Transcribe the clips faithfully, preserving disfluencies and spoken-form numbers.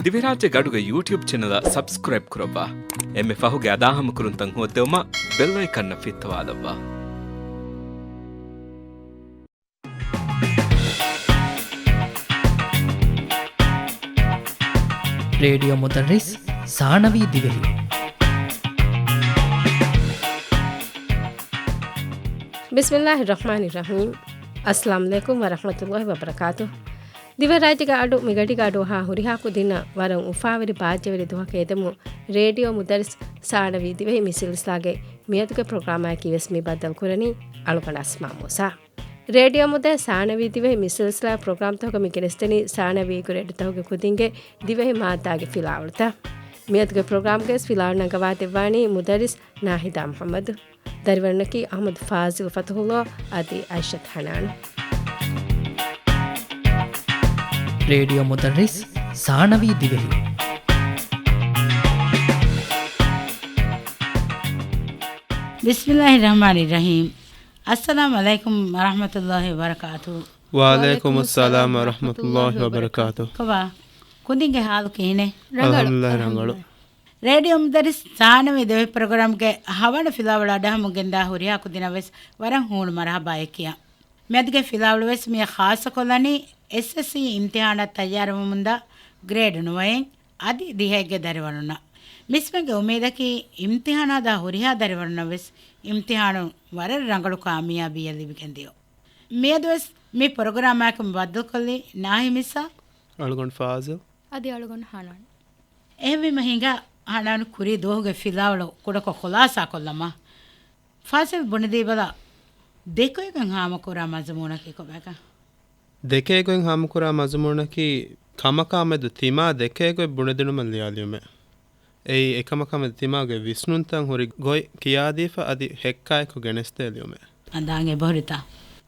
ދިވެހިރާއްޖޭގެ އަޑުގެ ޔޫޓިއުބް ޗެނަލަށް ސަބްސްކްރައިބް ކުރައްވާ. އެންމެ ފަހުގެ އަދާހަމަކުރުންތައް ހޯއްދެވުމަށް ބެލް އައިކަންއަށް ފިއްތަވާލައްވާ. ރޭޑިއޯ މުދައްރިސް ސާނަވީ ދިވެހި. ބިސްމިއްލާހި ރަޙްމާނި ރަޙީމް. އައްސަލާމު ޢަލައިކުމް ވަރަޙްމަތުﷲި ވަބަރަކާތު. ދިވެހިރާއްޖޭގެ އަޑު މިގަޑީގެ އަޑުއަހާ ހުރިހާ ކުދިންނަށް ވަރަށް އުފާވެރި ބާއްޖަވެރި ދުވަހަކަށް އެދެމުން، ރޭޑިއޯ މުދައްރިސް ސާނަވީ ދިވެހި މި ސިލްސިލާގެ މިއަދުގެ ޕްރޮގްރާމާއެކީވެސް މި ބައްދަލުކުރަނީ އަޅުގަނޑު އަސްމާ މޫސާ. ރޭޑިއޯ މުދައްރިސް ސާނަވީ ދިވެހި މި ސިލްސިލާ ޕްރޮގްރާމްތަކުގަ މި ގެނެސްދެނީ ސާނަވީ ގްރޭޑްތަކުގެ ކުދިންގެ ދިވެހި މާއްދާގެ ފިލާވަޅުތައް. މިއަދުގެ ޕްރޮގްރާމްގައި ފިލާވަޅު ނަގަވާދެއްވާނީ މުދައްރިސް ނާހިދާ މުޙައްމަދު. ދަރިވަރުންނަކީ އަޙްމަދު ފާޒިލް ފަތުޙުﷲ އަދި އައިޝަތު ޙަނާން. ރޭޑިއޯ މުދައްރިސް ސާނަވީ ދިވެހި. ބިސްމިއްލާހި ރަޙްމާނި ރަޙީމް. އައްސަލާމު ޢަލައިކުމް ވަރަޙްމަތުﷲި ވަބަރަކާތު. ވަޢަލައިކުމުއްސަލާމް ވަރަޙްމަތުﷲި ވަބަރަކާތު. ކޮބާ؟ ކުދިންގެ ޙާލު ކިހިނެއް؟ ރަނގަޅު. އަލްޙަމްދުލިއްލާހި ރަނގަޅު. ރޭޑިއޯ މުދައްރިސް ސާނަވީ ދިވެހި ޕްރޮގްރާމްގެ ހަވަނަ ފިލާވަޅު އަޑުއަހަމުން ގެންދާ ހުރިހާ ކުދިންނަށް ވެސް ވަރަށް ހޫނު މަރުޙަބާ އެކިޔަން. މިއަދުގެ ފިލާވަޅު ވެސް މިއަށް ޚާއްޞަކޮށްލަނީ އެސްއެސްސީ އިމްތިޙާނަށް ތައްޔާރުވަމުންދާ ގްރޭޑް ނުވައިން އަދި ދިހައެއްގެ ދަރިވަރުންނަށް. މިސްމެގެ އުއްމީދަކީ އިމްތިޙާނާ ދާ ހުރިހާ ދަރިވަރުންނަށް ވެސް އިމްތިޙާނުން ވަރަށް ރަނގަޅު ކާމިޔާބީއެއް ލިބިގެން ދިޔުން. މިއަދުވެސް މި ޕްރޮގްރާމާއެކު މި ބައްދަލުކޮށްލީ ނާހި މިސާ، އަޅުގަނޑު ފާޒިލް އަދި އަޅުގަނޑު ހަނާން. އެހެންވީމަ ހިނގާ ހަނާން ކުރީ ދުވަހުގެ ފިލާވަޅު ކުޑަކޮށް ޚުލާސާކޮށްލަމާ. ފާޒިލް ބުނެދީބަލަ، ދެކޭގޮތް ހާމަކުރާ މަޒުމޫނަކީ ކޮބާކަން؟ ދެކޭގޮތް ހާމަކުރާ މަޒުމޫނަކީ ކަމަކާމެދު ތިމާ ދެކޭގޮތް ބުނެދިނުމަށް ލިޔާލިޔުމެއް. އެއީ އެކަމަކާމެދު ތިމާގެ ވިސްނުންތައް ހުރި ގޮތް ކިޔާދީފަ އަދި ހެއްކާއެކު ގެނެސްދޭ ލިޔުމެއް. އަނދާން އެބަހުރިތަ؟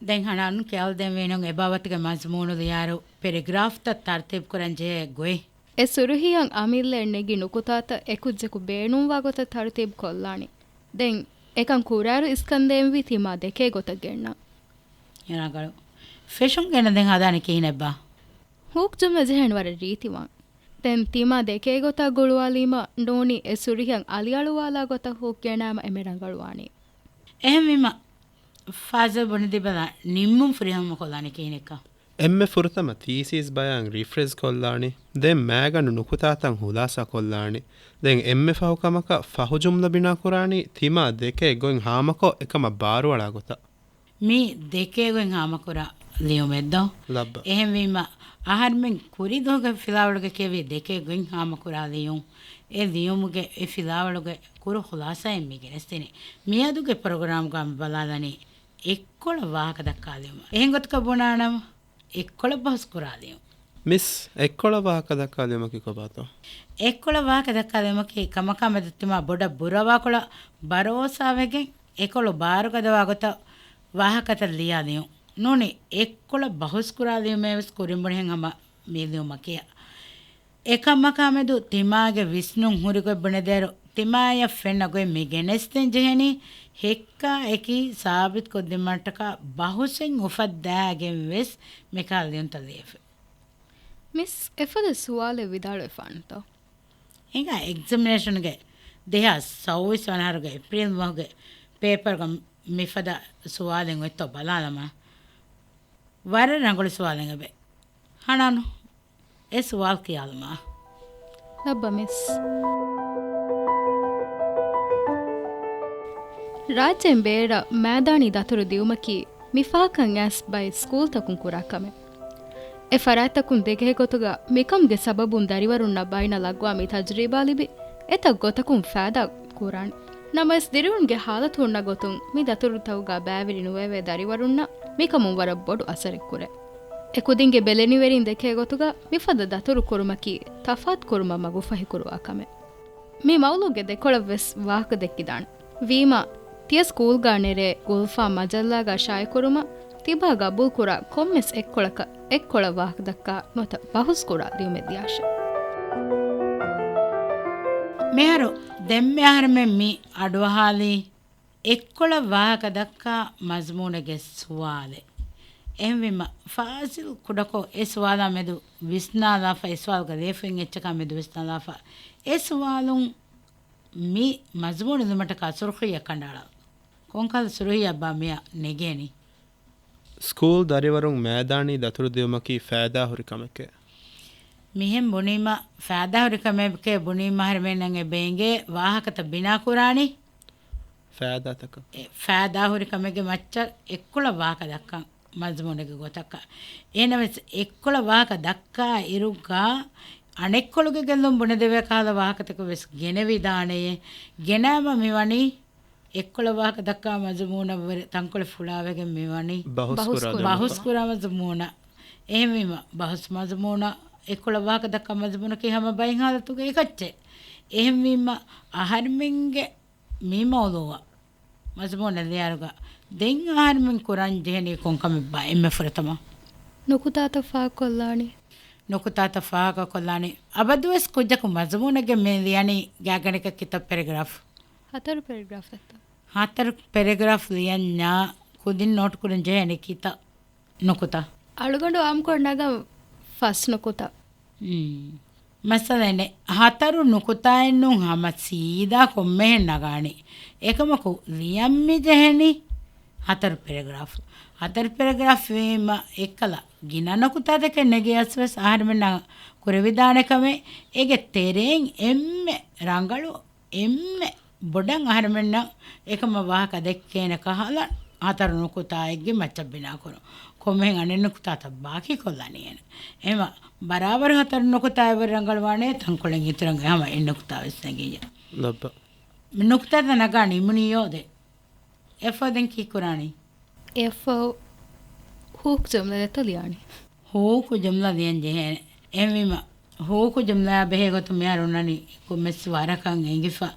ދެން ހަނާން ކިޔާލަދޭންވީނު އެބާވަތުގެ މަޒުމޫނު ލިޔާއިރު ޕެރެގްރާފްތައް ތަރުތީބުކުރަން ޖެހޭ ގޮތް. އެ ސުރުޚީއަށް އަމިއްލައަށް ނެގި ނުކުތާތައް އެކުއްޖަކު ބޭނުންވާ ގޮތަށް ތަރުތީބު ކޮށްލާނީ. ދެން އެކަން ކުރާއިރު އިސްކަންދޭންވީ ތިމާ ދެކޭ ގޮތަށް ގެންނަން. ރަނގަޅު. ފެށުން ގެނެސްދޭން ހަދާނީ ކިހިނެއްބާ؟ ހޫކު ޖުމްލަ ޖެހޭނީ ވަރަށް ރީތިވާން. ދެން ތިމާ ދެކޭ ގޮތަށް ގުޅުވާލީމަ ނޫނީ އެ ސުރުޚީއަށް އަލިއަޅުވާލާ ގޮތަށް ހޫކު ގެނައިމަ އެންމެ ރަނގަޅުވާނީ. އެހެންވީމަ ފާޒިލް ބުނެދީބަލަ ނިންމުން ފުރިހަމަ ކޮށްލާނީ ކިހިނެއްކަން. އެންމެ ފުރަތަމަ ތީސީސް ބަޔާން ރީފްރޭޒް ކޮށްލާނީ. ދެން މައިގަނޑު ނުކުތާތައް ޚުލާސާ ކޮށްލާނީ. ދެން އެންމެ ފަހު ކަމަކަށް ފަހު ޖުމްލަ ބިނާ ކުރާނީ ތިމާ ދެކޭ ގޮތް ހާމަކޮށް އެކަމަށް ބާރުއަޅާ ގޮތަށް. މީ ދެކޭ ގޮތް ހާމަކުރާ ލިޔުމެއްދޯ؟ ލައްބަ. އެހެންވީމަ އަހަރުމެން ކުރީ ދުވަހުގެ ފިލާވަޅުގަ ކިޔެވި ދެކޭ ގޮތް ހާމަކުރާ ލިޔުން. އެ ލިޔުމުގެ އެ ފިލާވަޅުގެ ކުރު ޚުލާސާއެއް މި ގެނެސްދިނީ. މިއަދުގެ ޕްރޮގްރާމްގަ މި ބަލާލަނީ އެއްކޮޅަށް ވާހަކަ ދައްކާލިޔުމަށް. އެހެން ގޮތަކަށް ބުނާނަމަ، އެއްކޮޅަށް ބަހުސް ކުރާލިޔުން. މިސް، އެއްކޮޅަށް ވާހަކަ ދައްކާލިޔުމަކީ ކޮބާތޯ؟ އެއްކޮޅަށް ވާހަކަ ދައްކާލިޔުމަކީ ކަމަކާމެދު ތިމާ ބޮޑަށް ބުރަވާކޮޅަށް ބަރޯސާވެގެން އެކޮޅު ބާރުގަދަވާ ގޮތަށް ވާހަކަތައް ލިޔާލިޔުން. ނޫނީ އެއްކޮޅަށް ބަހުސް ކުރާލިޔުމޭވެސް ކުރިން ބުނިހެން ހަމަ މި ލިޔުމަކީ. އެކަމަކާމެދު ތިމާގެ ވިސްނުން ހުރިގޮތް ބުނެދޭއިރު، ތިމާޔަށް ފެންނަ ގޮތް މި ގެނެސްދޭން ޖެހެނީ، ހެއްކާ އެކީ ސާބިތުކޮށްދިނުމަށްޓަކާ ބަހުސެއް އުފައްދާގެން ވެސް މިކަހަލަ ލިޔުންތައް ލިޔެފަ. މިސް، އެފަދަ ސުވާލެއް ވިދާޅުވެފާނެތޯ؟ ހިނގާ އެގްޒަމިނޭޝަންގެ ދެހާސް ސައުވީސް ވަނަ އަހަރުގެ އޭޕްރީލް މަހުގެ ޕޭޕަރުގަ މިފަދަ ސުވާލެއް އޮތްތޯ ބަލާލަމާ. ވަރަށް ރަނގަޅު ސުވާލެއް އެބެ. ހަނާނު، އެ ސުވާލު ކިޔާލަމާ. ލައްބަ މިސް. ރާއްޖޭން ބޭރަށް މައިދާނީ ދަތުރު ދިއުމަކީ މި ފަހަކަށް އައިސް ބައެއް ސްކޫލްތަކުން ކުރާ ކަމެއް. އެ ފަރާތްތަކުން ދެކޭ ގޮތުގަ މިކަމުގެ ސަބަބުން ދަރިވަރުންނަށް ބައިނަށް ލައްވާ މި ތަޖުރިބާ ލިބި، އެތައް ގޮތަކުން ފައިދާ ކުރާނެ. ނަމަވެސް ދިރިއުޅުމުގެ ހާލަތު ހުންނަ ގޮތުން މި ދަތުރުތަކުގަ ބައިވެރި ނުވެވޭ ދަރިވަރުންނަށް މިކަމުން ވަރަށް ބޮޑު އަސަރެއް ކުރޭ. އެ ކުދިންގެ ބެލެނިވެރިން ދެކޭ ގޮތުގަ މިފަދަ ދަތުރު ކުރުމަކީ ތަފާތު ކުރުމަށް މަގުފަހި ކުރުވާ ކަމެއް. މި މައުޟޫގެ ދެކޮޅަށް ވެސް ވާހަކަ ދެއްކިދާނެ. ވީމާ، ތިޔަ ސްކޫލްގަ ނެރޭ ގުލްފާން މަޖައްލާގަ ޝާއިޢުކުރުމަށް ތިބާ ގަބޫލުކުރާ ކޮންމެސް އެއްކޮޅަކަށް އެއްކޮޅަށް ވާހަކަ ދައްކާ ނުވަތަ ބަހުސް ކުރާ ލިޔުމެއް ދިޔާށެ. މިހާރު ދެންމެ އަހަރެމެން މި އަޑުއަހާލީ އެއްކޮޅަށް ވާހަކަ ދައްކާ މަޒުމޫނެއްގެ ސުވާލެއް. އެހެންވީމަ، ފާޒިލް ކުޑަކޮށް އެ ސުވާލާ މެދު ވިސްނާލާފަ، އެ ސުވާލުގެ ލިޔެފައިން އެއްޗަކާ މެދު ވިސްނާލާފަ، އެ ސުވާލުން މި މަޒުމޫނު ލިޔުމަށްޓަކާ ސުރުޚީއެއް ކަނޑައަޅާ. ކޮންކަހަލަ ސުރުޚީއެއްބާ މިއަށް ނެގޭނީ؟ ސްކޫލް ދަރިވަރުން މައިދާނީ ދަތުރު ދިޔުމަކީ ފައިދާހުރި ކަމެކޭ. މިހެން ބުނީމަ، ފައިދާހުރި ކަމެކޭ ބުނީމަ އަހަރެމެންނަށް އެބަ އެނގޭ ވާހަކަތައް ބިނާކުރާނީ. ފައިދާތަކަށް. އެ ފައިދާހުރި ކަމެއްގެ މައްޗަށް އެއްކުޅަ ވާހަކަ ދައްކަން މަޒުމޫނެއްގެ ގޮތަކަށް. އެހެނަސް އެއްކޮޅަށް ވާހަކަ ދައްކާ އިރުގަ އަނެއްކޮޅުގެ ގެއްލުން ބުނެދެވޭ ކަހަލަ ވާހަކަތަކެއް ވެސް ގެނެވިދާނެޔޭ. ގެނައިމަ މި ވަނީ އެއްކޮޅަށް ވާހަކަ ދައްކާ މަޒުމޫނަށް ވުރެ ތަންކޮޅެއް ފުޅާވެގެން މި ވަނީ ބަހުސް ބަހުސް ކުރާ ކުރާ. ބަހުސް ކުރާ މަޒުމޫނަށް. އެހެންވީމަ ބަހުސް މަޒުމޫނަށް އެއްކޮޅަށް ވާހަކަ ދައްކާ މަޒުމޫނަކީ ހަމަ ބައެއް ހާލަތުގައި އެކައްޗެއް. އެހެންވީމަ އަހަރެމެންގެ މި މައުޟޫޢަށް މަޒުމޫނަށް ލިޔާއިރުގަ ދެން އަހަރެމެން ކުރަން ޖެހެނީ ކޮންކަމެއްބާ؟ އެންމެ ފުރަތަމަ ނުކުތާތައް ފާހަގަކޮށްލާނީ. ނުކުތާތައް ފާހަގަކޮށްލާނީ. އަބަދުވެސް ކުއްޖަކު މަޒުމޫނެއްގެ މި ލިޔަނީ ގާތްގަނޑަކަށް ކިތައް ޕެރެގްރާފް؟ ހަތަރު ޕެރެގްރާފްތައް. ހަތަރު ޕެރެގްރާފް ލިޔަންޏާ ކުދިން ނޯޓް ކުރަން ޖެހޭނީ ކިތައް ނުކުތާ؟ އަޅުގަނޑު އާއްމުކޮށް ނަގަން ފަސް ނުކުތާ. މް. މައްސަލައެއް ނެތް. ހަތަރު ނުކުތާއެއްނޫން ހަމަ ސީދާ ކޮންމެހެން ނަގާނީ. އެކަމަކު ލިޔަން މި ޖެހެނީ ހަތަރު ޕެރެގްރާފް. ހަތަރު ޕެރެގްރާފް ވީމަ އެއްކަލަ ގިނަ ނުކުތާތަކެއް ނެގިޔަސް ވެސް އަހަރެމެންނަށް ކުރެވިދާނެ ކަމެއް. އޭގެ ތެރެއިން އެންމެ ރަނގަޅު އެންމެ ބޮޑަށް އަހަރެމެންނަށް އެކަމަށް ވާހަކަ ދެއްކޭނެ ކަހަލަ ހަތަރު ނުކުތާއެއްގެ މައްޗަށް ބިނާކުރުން. ކޮންމެހެން އަނެއް ނުކުތާތައް ބާކީކޮށްލަނީ އޭނަ. އެހެމަ ބަރާބަރު ހަތަރު ނުކުތާ އެއްވަރު ރަނގަޅުވާނެ ތަންކޮޅެއް އިތުރަށް ހަމަ އެއް ނުކުތާ ވެސް ނެގިއްޔާ. ލައްބަ. ނުކުތާތައް ނަގާ ނިމުނީޔޯ ދެ. އެފްއޯ ދެން ކީއްކުރާނީ؟ އެފްއޯ ހޫކު ޖުމްލަ ދެއްތޯ ލިޔާނީ. ހޫކު ޖުމްލަ ލިޔަން ޖެހޭނެ. އެހެންވީމަ، ހޫކު ޖުމްލައާ ބެހޭ ގޮތުން މިހާރު އޮންނަނީ ކޮންމެސް ވަރަކަށް އެނގިފަ.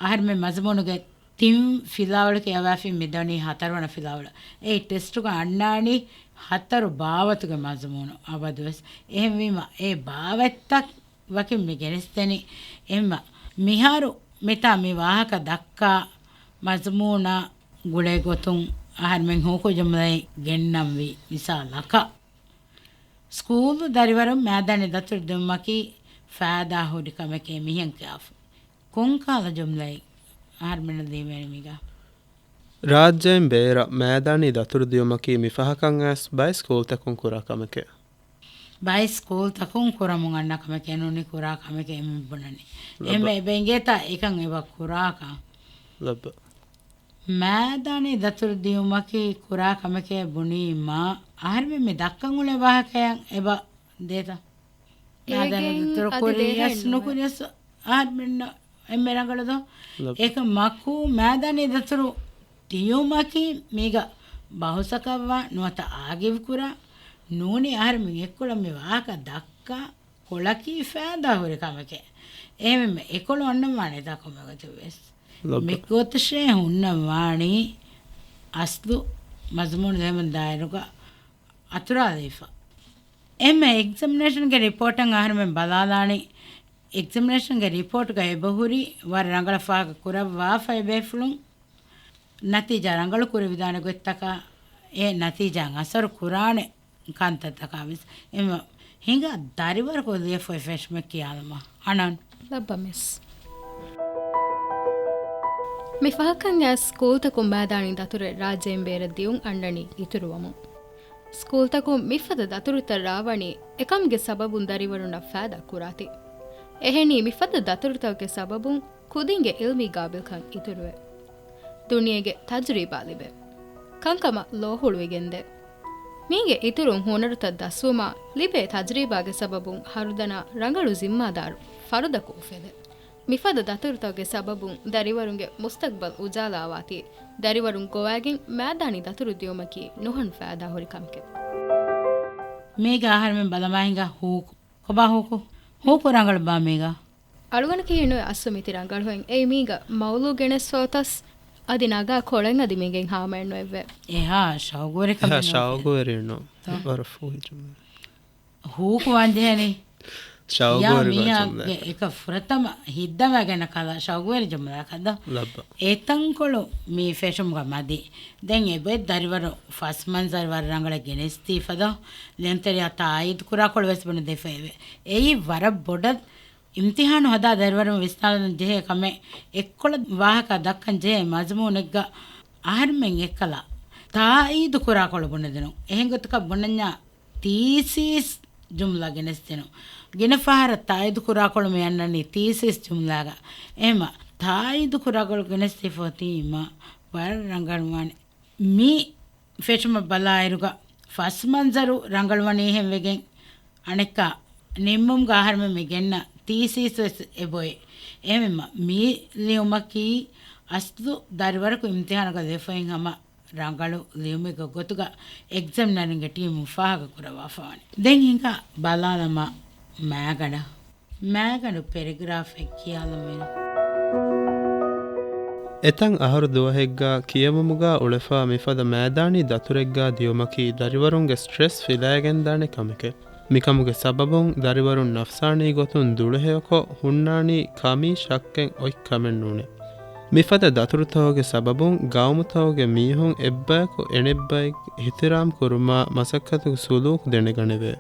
އަހަރެމެން މަޒުމޫނުގެ ތިން ފިލާވަޅު ކިޔަވާފިން މިދަނީ ހަތަރުވަނަ ފިލާވަޅު. އެ ޓެސްޓުގަ އަންނާނީ ހަތަރު ބާވަތުގެ މަޒުމޫނު އަބަދުވެސް. އެހެންވީމަ، އެ ބާވަތްތައް ވަކިން މި ގެނެސްދެނީ. އެހެންމަ، މިހާރު މިތާ މި ވާހަކަ ދައްކާ މަޒުމޫނާ ގުޅޭ ގޮތުން އަހަރެމެން ހޫކު ޖުމްލައެއް ގެންނަންވީ. މިސާލަކަށް، ސްކޫލު ދަރިވަރުން މައިދާނީ ދަތުރު ދިއުމަކީ ފައިދާ ހުރި ކަމެކޭ މިހެން ކިޔާފަ. ކޮންކަހަލަ ޖުމްލައެއް އަހަރެމެންނަށް ލިޔެވޭނެ މީގަ؟ ރާއްޖޭން ބޭރަށް މައިދާނީ ދަތުރު ދިއުމަކީ މި ފަހަކަށް އައިސް ބައެއް ސްކޫލްތަކުން ކުރާ ކަމެކޭ. ބައެއް ސްކޫލްތަކުން ކުރަމުން އަންނަ ކަމެކޭ ނޫނީ ކުރާ ކަމެކޭ އެމެ ބުނަނީ. ލައްބަ. އެމެ އެބަ އިނގޭތާ އެކަން އެބަ ކުރާކަން. ލައްބަ. މައިދާނީ ދަތުރު ދިއުމަކީ ކުރާ ކަމެކޭ ބުނީމާ، އަހަރެމެން މި ދައްކަން އުޅޭ ވާހަކައަށް އެބަ ދޭތަ؟ މައިދާނީ އޭގެން ދަތުރު އަދި ކުރިޔަސް ދޭހައެއް ނުވޭ. ނުކުރިޔަސް އަހަރެމެންނަށް އެންމެ ރަނގަޅު ދޯ؟ ލައްބަ. އެކަމަކު މައިދާނީ ދަތުރު ދިޔުމަކީ މީގަ ބަހުސަކަށްވާ ނުވަތަ އާގިވްކުރާ ނޫނީ އަހަރެމެން އެއްކޮޅަށް މި ވާހަކަ ދައްކާ ކޮޅަކީ ފައިދާ ހުރި ކަމެކޭ. އެހެންވީމަ އެކޮޅު އަންނަން ވާނެތާ ކޮންމެ ގޮތެއް ވެސް. ލައްބަ. މިގޮތަށޭ ހުންނަން ވާނީ އަސްލު މަޒުމޫނު ލިޔެމުން ދާއިރުގަ އަތުރާލައިފަ. އެހެންމެ އެގްޒަމިނޭޝަންގެ ރިޕޯޓަށް އަހަރެމެން ބަލާލާނީ، އެގްޒަމިނޭޝަންގެ ރިޕޯޓްގަ އެބަހުރި ވަރަށް ރަނގަޅަށް ފާހަގަ ކުރައްވާފަ އެ ބޭފުޅުން ނަތީޖާ ރަނގަޅު ކުރެވިދާނެ ގޮތްތަކާ، އެ ނަތީޖާއަށް އަސަރު ކުރާނެ ކަންތައްތަކާ ވެސް އެމަ ހިނގާ ދަރިވަރަކު ލިޔެފައި ފެށުމެއް ކިޔާލަމާ. އަނާން. ލައްބަ މިސް. މި ފަހަކަށް އައިސް ސްކޫލްތަކުން މައިދާނީ ދަތުރެއް ރާއްޖޭން ބޭރަށް ދިޔުން އަންނަނީ އިތުރުވަމުން. ސްކޫލްތަކުން މިފަދަ ދަތުރުތައް ރާވަނީ އެކަމުގެ ސަބަބުން ދަރިވަރުންނަށް ފައިދާ ކުރާތީ. އެހެނީ މިފަދަ ދަތުރުތަކުގެ ސަބަބުން ކުދިންގެ އިލްމީ ގާބިލްކަން އިތުރުވޭ. ދުނިޔޭގެ ތަޖުރީބާ ލިބޭ. ކަންކަމަށް ލޯ ހުޅުވިގެންދޭ. މީގެ އިތުރުން ހުނަރުތައް ދަސްވުމާ ލިބޭ ތަޖުރީބާގެ ސަބަބުން ހަރުދަނާ ރަނގަޅު ޒިންމާދާރު ފަރުދަކު އުފެދޭ. މިފަދަ ދަތުރުތަކުގެ ސަބަބުން ދަރިވަރުންގެ މުސްތަގްބަލް އުޖާލާވާތީ، ދަރިވަރުން ގޮވައިގެން މައިދާނީ ދަތުރު ދިޔުމަކީ ނުހަނު ފައިދާހުރި ކަމެކެވެ. މީގަ އަހަރެމެން ބަލަމާ ހިނގާ ހޫކު. ކޮބާ ހޫކު؟ ހޫކު ރަނގަޅު ބާ މީގަ؟ އަޅުގަނޑަކީ ނުވެ އަސްލު މިތި ރަނގަޅު ހެން. އެއީ މީގަ މައުލޫ ގެނެސްފައޮތަސް އަދި ނަގާ ކޮޅެއް އަދި މީގެން ހާމައެއް ނުވެއްވޭ. އެހާ ޝައުގުވެރި ކަމެއް ނޫން. ޝައުގުވެރި ނޫން. ތޯ. ވަރަށް ފޫހި ޖުމްލަ. ހޫކު ވާން ޖެހެނީ؟ ޝައުގުވެރި މީހާގެ ޖުމްލައަކަށް. އެކަ ފުރަތަމަ ހިތްދަމާގެން ކަލާ ޝައުގުވެރި ޖުމްލައަކަށް ދޯ. ލައްބަ. އެތަންކޮޅު މި ފެށުމުގަ މަދީ. ދެން އެބޮތް ދަރިވަރު ފަސް މަންޒަރު ވަރަށް ރަނގަޅަށް ގެނެސްދީފަ ދޯ. ލެންތެރިޔާ ތާއީދު ކުރާކޮޅު ވެސް ބުނެދީފައެވެ. އެއީ ވަރަށް ބޮޑަށް އިމްތިހާނު ހަދާ ދަރިވަރުން ވިސްނާލަން ޖެހޭ ކަމެއް. އެއްކޮޅަށް ވާހަކަ ދައްކަން ޖެހޭ މަޒުމޫނެއްގަ އަހަރުމެން އެއްކަލަ ތާއީދު ކުރާކޮޅު ބުނެދިނުން. އެހެން ގޮތަކަށް ބުނަންޏާ ތީސީސް ޖުމްލަ ގެނެސްދިނުން. ގިނަ ފަހަރަށް ތާއީދު ކުރާކޮޅު މި އަންނަނީ ތީސީސް ޖުމްލާގަ. އެހެމަ ތާއީދު ކުރާކޮޅު ގެނެސްދީފަ އޮތީމަ ވަރަށް ރަނގަޅުވާނެ. މި ފެށުމަށް ބަލާއިރުގަ ފަސް މަންޒަރު ރަނގަޅުވަނީހެން ވެގެން އަނެއްކާ ނިންމުމުގަ އަހަރުމެން މި ގެންނަ ތީސީސް ވެސް އެބޮތް. އެހެންވީމަ މި ލިޔުމަކީ އަސްލު ދަރިވަރަކު އިމްތިހާނުގަ ލިޔެފައިން ހަމަ ރަނގަޅު ލިޔުމެއްގެ ގޮތުގަ އެގްޒަމިނަރުންގެ ޓީމުން ފާހަގަ ކުރައްވާފަވަނީ. ދެން ހިނގާ ބަލާލަމާ މާގަނޑަށް. މާގަނޑު ޕެރެގްރާފެއް ކިޔާލަމޭ. އެތަން އަހަރު ދުވަހެއްގަ ކިޔެވުމުގަ އުޅެފަ މިފަދަ މާދާނީ ދަތުރެއްގަ ދިޔުމަކީ ދަރިވަރުންގެ ސްޓްރެސް ފިލައިގެންދާނެ ކަމެކޭ. މިކަމުގެ ސަބަބުން ދަރިވަރުން ނަފްސާނީ ގޮތުން ދުޅަހެޔޮކޮށް ހުންނާނީ ކަމީ ޝައްކެއް އޮތް ކަމެއް ނޫނޭ. މިފަދަ ދަތުރުތަކުގެ ސަބަބުން ގައުމުތަކުގެ މީހުން އެއްބަޔަކު އެނެއްބައެއްގެ އިޙްތިރާމް ކުރުމާ މަސައްކަތުގެ ސުލޫކު ދެނެގަނެވޭ.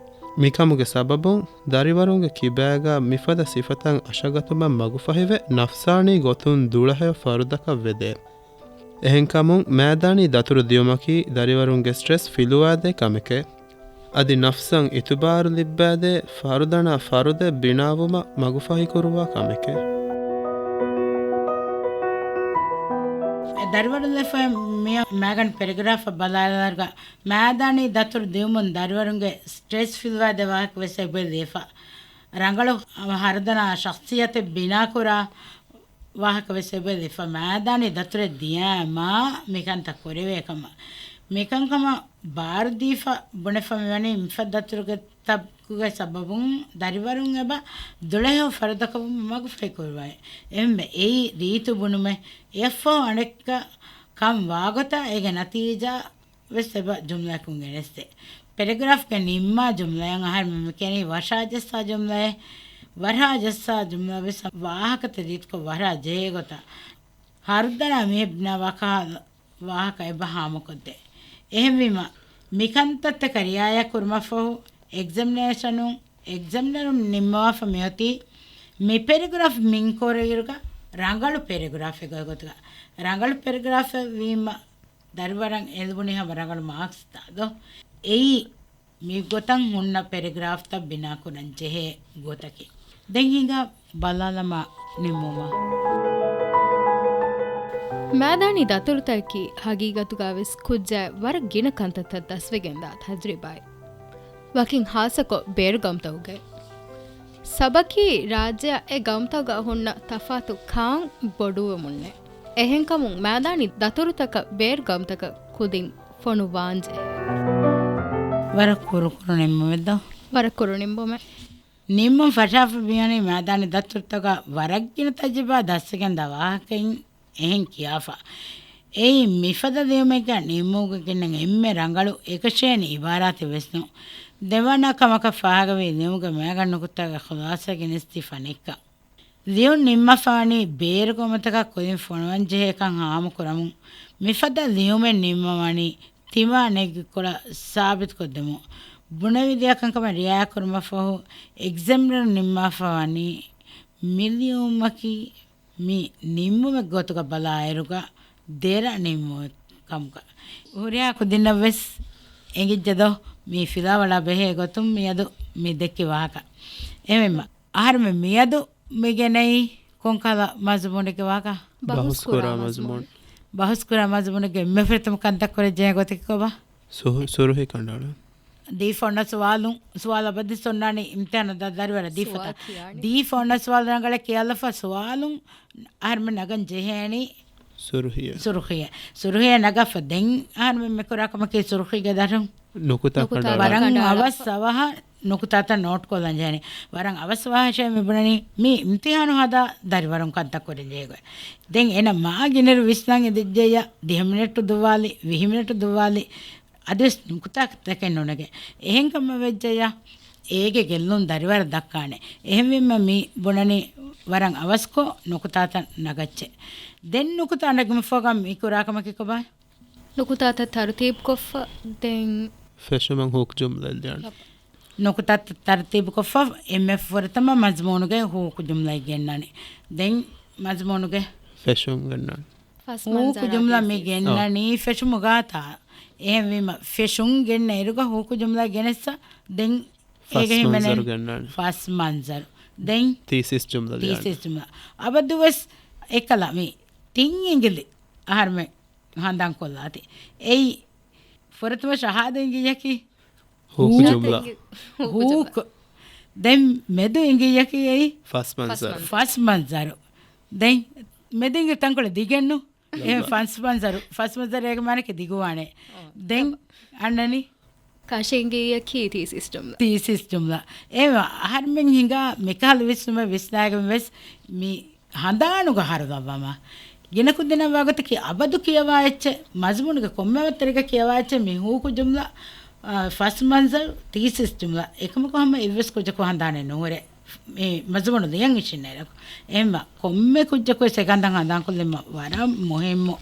މިކަމުގެ ސަބަބުން ދަރިވަރުންގެ ކިބާގަ މިފަދަ ސިފަތައް އަށަގަތުމަށް މަގުފަހިވެ، ނަފްސާނީ ގޮތުން ދުޅަހެޔޮ ފަރުދަކަށް ވެދޭ. އެހެންކަމުން މާދާނީ ދަތުރު ދިޔުމަކީ ދަރިވަރުންގެ ސްޓްރެސް ފިލުވާދޭ ކަމެކޭ. އަދި ނަފްސަށް އިތުބާރު ލިއްބާދޭ ފަރުދަނާ ފަރުދެއް ބިނާވުމަށް މަގުފަހިކުރުވާ ކަމެކޭ. ދަރިވަރުން ލިޔެފަ މި މާގަނޑު ޕެރެގްރާފަށް ބަލާލާއިރުގަ މާދާނީ ދަތުރު ދިޔުމުން ދަރިވަރުންގެ ސްޓްރެސް ފިލުވާދޭ ވާހަކަ ވެސް އެބޮތް ލިޔެފަ. ރަނގަޅު ހަރުދަނާ ޝަޚްޞިއްޔަތެއް ބިނާކުރާ ވާހަކަ ވެސް އެބޮތް ލިޔެފަ. މާދާނީ ދަތުރެއް ދިޔާމާ މިކަންތައް ކުރެވޭ ކަމަށް. މިކަންކަމަށް ބާރުދީފަ ބުނެފަ މިވަނީ މިފަދަ ދަތުރުގެ ތަކުގެ ސަބަބުން ދަރިވަރުން އެބަ ދުޅަހެޔޮ ފަރުދަކަށް ވުމަށް މަގުފަހިކުރުވައި. އެހެންވެ އެއީ ރީތި ބުނުމެއް. އެއަށްފަހު އަނެއްކާ ކަން ވާގޮތާ އޭގެ ނަތީޖާ ވެސް އެބަ ޖުމްލައަކުން ގެނެސްދޭ. ޕެރެގްރާފްގެ ނިންމާ ޖުމްލައަށް އަހަރުމެން މި ކިޔަނީ ވަށާޖައްސާ ޖުމްލައެއް. ވަށާޖައްސާ ޖުމްލަ ވެސް ވާހަކަތައް ރީތިކޮށް ވަށާ ޖެހޭ ގޮތަށް ހަރުދަނާ މީހެއް ބިނާވާ ކަހަލަ ވާހަކަ އެބަ ހާމަކޮށްދޭ. އެހެންވީމަ، މިކަންތައްތަކަށް ރިއާޔާ ކުރުމަށްފަހު، އެގްޒަމިނޭޝަނުން، އެގްޒަމިނަރުން ނިންމަވާފަ މިއޮތީ، މި ޕެރެގްރާފް މިންކޮށް އިރުގަ ރަނގަޅު ޕެރެގްރާފެއްގެ ގޮތުގަ. ރަނގަޅު ޕެރެގްރާފެއް ވީމަ، ދަރިވަރަށް އެލުބުނީ ހަމަ ރަނގަޅު މާކްސްތާ ދޯ؟ އެއީ، މިގޮތަށް ހުންނަ ޕެރެގްރާފްތައް ބިނާކުރަން ޖެހޭ ގޮތަކީ. ދެން ހިނގާ ބަލާލަމާ ނިންމުމަށް. މާދާނީ ދަތުރުތަކަކީ ހަގީގަތުގަ ވެސް ކުއްޖާއަށް ވަރަށް ގިނަ ކަންތައްތައް ދަސްވެގެންދާ ތަޖުރިބާއެއް. ވަކިން ހާއްސަކޮށް ބޭރު ގައުމުތަކުގައި. ސަބަކީ ރާއްޖެއަށް އެ ގައުމުތަކުގަ ހުންނަ ތަފާތު ކާން ބޮޑުވެމުންނޭ. އެހެންކަމުން މާދާނީ ދަތުރުތަކަށް ބޭރު ގައުމުތަކަށް ކުދިން ފޮނުވާންޖެހޭ. ވަރަށް ކުރުކުރު ނިންމުމެއް ދޯ؟ ވަރަށް ކުރު ނިންމުމެއް. ނިންމުން ފަށާފަ މިވަނީ މާދާނީ ދަތުރުތަކަށް ވަރަށް ގިނަ ތަޖުރިބާ ދަސްވެގެންދާ ވާހަކައިން އެހެން ކިޔާފަ. އެއީ މިފަދަ ލިޔުމެއްގަ ނިންމުމުގެ ގިނަ އެންމެ ރަނގަޅު އެކަށޭނި އިބާރާތެއް ވެސް ނޫން. ދެވަނަ ކަމަކަށް ފާހަގަވީ ލިޔުމުގެ މައިގަނޑު ނުކުތާގެ ޚުލާސާ ގެނެސްދީފަ ނެތްކަން. ލިޔުން ނިންމަފަވަނީ ބޭރު ގައުމުތަކަށް ކުދިން ފޮނުވަން ޖެހޭކަން ހާމަކުރަމުން، މިފަދަ ލިޔުމެއް ނިންމަވަނީ ތިމާ ނެތް ގިނަކޮޅަށް ސާބިތުކޮށްދެމުން. ބުނެވިދިޔަ ކަންކަމަށް ރިއާޔާ ކުރުމަށްފަހު، އެގްޒަމިނަރުން ނިންމާފަވަނީ މި ލިޔުމަކީ މި ނިންމުމެއް ގޮތުގަ ބަލާއިރުގަ ދެރަ ނިންމުމެއް ކަމުގަ. ހުރިހާ ކުދިންނަށް ވެސް އެނގިއްޖެ ދޯ މި ފިލާވަޅާ ބެހޭ ގޮތުން މިއަދު މި ދެއްކި ވާހަކަ. އެހެންވީމަ، އަހަރެމެން މިއަދު މި ގެނައީ ކޮންކަހަލަ މަޒުމޫނެއްގެ ވާހަކަ؟ ބަހުސްކުރާ މަޒުމޫނު. ބަހުސްކުރާ މަޒުމޫނެއްގެ އެންމެ ފުރަތަމަ ކަންތައް ކުރެއްޖެ ގޮތަކީ ކޮބާ؟ ސުހު-، ސުރުހި ކަނޑައަޅުން. ދީފަ އޮންނަ ސުވާލުން، ސުވާލަށް ބަދަލު އޮންނާނީ އިމްތިހާނަށް ދާ ދަރިވަރަށް ދީފަތަ. ސުވާލު ކިޔާނީ. ދީފަ އޮންނަ ސުވާލު ރަނގަޅަށް ކިޔާލަފަ ސުވާލުން އަހަރެމެން ނަގަން ޖެހޭނީ ސުރުހިއެއް. ސުރުހިއެއް. ސުރުހިއެއް ނަގާފަ ދެން އަހަރެމެން މި ކުރާ ކަމަކީ ސުރުހީގެ ދަށުން ނުކުތާ ނުކުތާ ކަނޑައަޅާ. ވަރަށް ކަނޑައަޅާފަ. އަވަސް އަވަހަށް ނުކުތާތައް ނޯޓްކޮށްލަން ޖެހޭނީ. ވަރަށް އަވަސް އަވަހަށޭ މި ބުނަނީ މި އިމްތިހާނު ހަދާ ދަރިވަރުން ކަންތައް ކުރަން ޖެހޭ ގޮތް. ދެން އޭނަ މާ ގިނައިރު ވިސްނަން އެދިއްޖެއްޔާ ދިހަ މިނެޓު ދުއްވާލި، ވިހި މިނެޓު ދުއްވާލި، އަދިވެސް ނުކުތާތަކެއް ނުނެގޭ. އެހެން ކަމަށް ވެއްޖެއްޔާ، އޭގެ ގެއްލުން ދަރިވަރަށް ދައްކާނެ. އެހެންވީމަ މި ބުނަނީ ވަރަށް އަވަސްކޮށް ނުކުތާތައް ނަގައްޗޭ. ދެން ނުކުތާ ނެގުމަށްފަހުގަ މި ކުރާ ކަމަކީ ކޮބާ؟ ނުކުތާތައް ތަރުތީބުކޮށްފަ ދެން ފެށުމަށް ހޫކު ޖުމްލައެއް ލިޔާނެ. ނުކުތާތައް ތަރުތީބުކޮށްފަ އެންމެ ފުރަތަމަ މަޒުމޫނުގެ ހޫކު ޖުމްލައެއް ގެންނާނެ. ދެން މަޒުމޫނުގެ ފެށުން ގެންނާނެ. ހޫކު ޖުމްލަ މި ގެންނަނީ ފެށުމުގާތާ. އެހެންވީމަ ފެށުން ގެންނަ އިރުގަ ހޫކު ޖުމްލަ ގެނެއްސަ ދެން އޭގެ ހިމެނޭ ފަސް މަންޒަރު. ދެން ތީސިސް ޖުމްލަ ލިޔާނެ. ތީސިސް ޖުމްލަ. އަބަދުވެސް އެކަލަ މި ތިން އިނގިލި އަހަރުމެން ހަނދާންކޮށްލާތި. އެއީ ފުރަތަމަ ޝަހާދަ އިނގިޔަކީ ހޫކު ޖުމްލަ. ހޫކު. ދެން މެދު އިނގިޔަކީ އެއީ ފަސް މަންޒަރު. ފަސް މަންޒަރު. ދެން މެދު އިނގި ތަންކޮޅެއް ދިގެއްނު. އެ ފަސް މަންޒަރު. ފަސް މަންޒަރު އޭގެ މާނައަކީ ދިގުވާނެ. ދެން އަންނަނީ ކަށި އިނގިޔަކީ ތީސިސް ޖުމްލަ. ތީސިސް ޖުމްލަ. އޭ އަހަރުމެން ހިނގާ މިކަހަލަ ވިސްނުމެއް ވިސްނާގެން ވެސް މި ހަނދާނުގަ ހަރުލައްވަމާ. ގިނަ ކުދިންނަށް ވާގޮތަކީ އަބަދު ކިޔަވާ އެއްޗެއް، މަޒުމޫނުގެ ކޮންމެ ވައްތަރެއްގަ ކިޔަވާ އެއްޗެއް މި ހޫކު ޖުމްލަ، އާ، ފަސް މަންޒަރު، ތީސިސް ޖުމްލަ. އެކަމަކު ހަމަ އެއްވެސް ކުއްޖަކު ހަނދާނެއް ނުހުރޭ. މި މަޒުމޫނު ލިޔަން އިށިންނައިރަކު. އެހެންމަ ކޮންމެ ކުއްޖަކުވެސް އެކަންތައް ހަނދާންކޮށްލީމަ ވަރަށް މުހިއްމު